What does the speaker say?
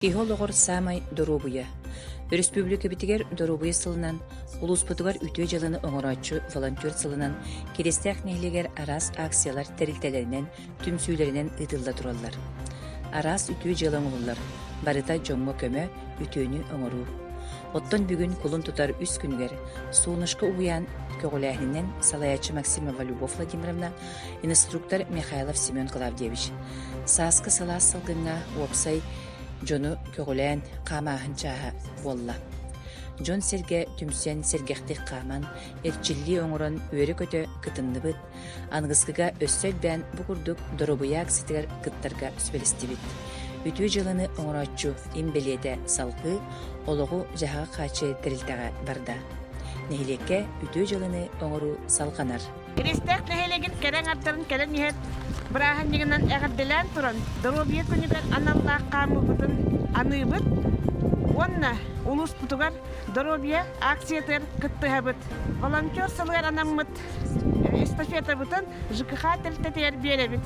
Киһи олоҕор саамай доруобуйа. Өрөспүүбүлүкэбитигэр доруобуйа сылынан, улууспутугар үтүө дьыаланы оҥорооччу волонтер сылынан Кириэстээх нэһилиэгэр араас акциялар тэрилтэлэринэн, түмсүүлэринэн ыытылла тураллар. Араас үтүө дьыала оҥоһуллар, барыта дьоҥҥо көмө, үтүөнү оҥоруу. Оттон бүгүн кулун тутар үс күнүгэр Солнышко уһуйаан көҕүлээһининэн салайааччы Максимова Любовь Владимировна, инструктор Михайлов Семен Клавдиевич Сааскы сылаас салгыҥҥа уопсай дьону көҕүлээн хаамааһын чааһа буолла. Дьон-сэргэ түмсэн сэргэхтик хааман, эрчиллии оҥорон үөрэ-көтө кытынныбыт, аныгыскыга өссө элбээн бу курдук доруобуйа акциятыгар кыттарга сүбэлэстибит. Үтүө дьыаланы оҥорооччу им бэлиэтэ салгыы олоҕу-дьаһаҕы хааччыйар тэрилтэҕэ барда. Нэһилиэккэ үтүө дьыаланы оҥоруу салҕанар. Киристээх нэһилиэгин кэрэ аҥардарын кэлэн иһэр бырааһынньыгынан эҕэрдэлээн туран, доруобуйа күнүгэр аналлаах хаамыыбытын аныыбыт уонна улууспутугар доруобуйа акциятыгар кыттыһабыт. Волонтер сылыгар анаммыт эстафетабытын ЖКХ тэрилтэтигэр биэрэбит.